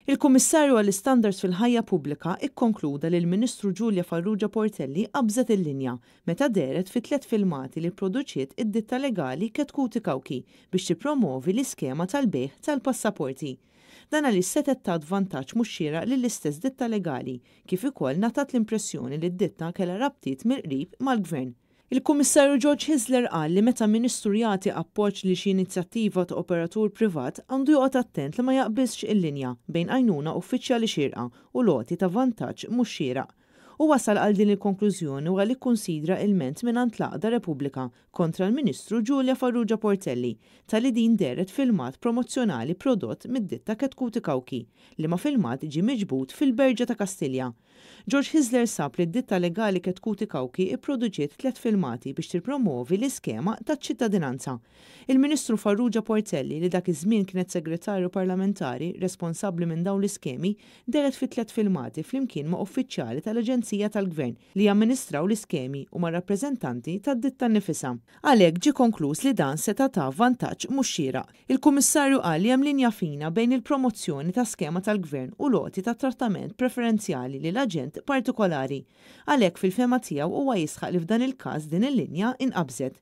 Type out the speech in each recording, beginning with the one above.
Il-Kummissarju għall-Istandards fil-Ħajja Pubblika ikkonkluda li l-Ministru Julia Farrugia Portelli qabżet il-linja meta dehret fi tlett filmati li pproduċiet id-ditta legali Chetcuti Cauchi biex tippromovi l-iskema tal-bejgħ tal-passaporti. Dan għaliex setgħet tat vantaġġ mhux xieraq lill-istess ditta legali kif ukoll ngħatat l-impressjoni li d-ditta kellha rabtiet mill-qrib mal-Gvern. Il-Kummissarju George Hyzler qal li meta Ministru jagħti appoġġ lil xi inizjattiva ta' operatur privat għandu joqgħod attent li ma jaqbiżx il-linja bejn għajnuna uffiċjali xierqa u l-għoti ta' vantaġġ mhux xieraq. Hu wasal għal din il-konklużjoni wara li kkunsidra ilment mingħand l-għaqda Repubblika kontra l-Ministru Julia Farrugia Portelli talli din dehret filmat promozzjonali prodott mid-ditta Chetcuti Cauchi, liema filmat ġie miġbud fil-Berġa ta' Kastilja. George Hyzler sab li d-ditta legali Chetcuti Cauchi ipproduċiet tlett filmati biex tippromovi l-iskema taċ-ċittadinanza. Il-Ministru Farrugia Portelli, li dak iż-żmien kienet Segretarju Parlamentari responsabbli minn dawn l-iskemi, dehret fi tlett filmati flimkien ma' uffiċjali tal-Aġenzija tal-Gvern li jamministraw l-iskemi u ma' rappreżentanti tad-ditta nnifisha. Għalhekk ġie konkluż li dan seta' ta vantaġġ mhux xieraq. Il-Kummissarju qal li hemm linja fina bejn il-promozzjoni ta' skema tal-Gvern u l-għoti ta' trattament preferenzjali lil aġent partikolari. Għalhekk fil-fehma tiegħu huwa jisħaq li f'dan il-każ din il-linja inqabżet.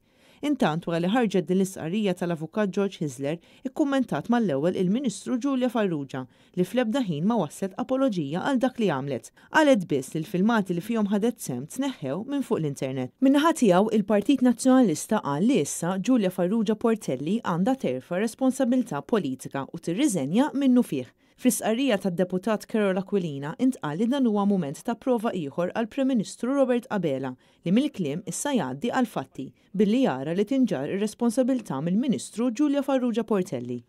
Intant wara li ħarġet din l-istqarrija tal-Avukat George Hyzler ikkummentat mal-ewwel il-Ministru Julia Farrugia li fl-ebda ħin ma wasslet apoloġija għal dak li għamlet. Qalet biss li l-filmati li fihom ħadet sehem tneħħew minn fuq l-internet. Min-naħa tiegħu, il-Partit Nazzjonalista qal li issa Julia Farrugia Portelli għandha terfa' responsabilità politika u tirriżenja minnufih. Fl-istqarrija tad-Deputat Karol Aquilina intqal li dan huwa mument ta' prova ieħor għall-Prim Ministru Robert Abela li mill-kliem issa jgħaddi għall-fatti billi jara li tinġarr ir-responsabilità mill-Ministru Julia Farrugia Portelli.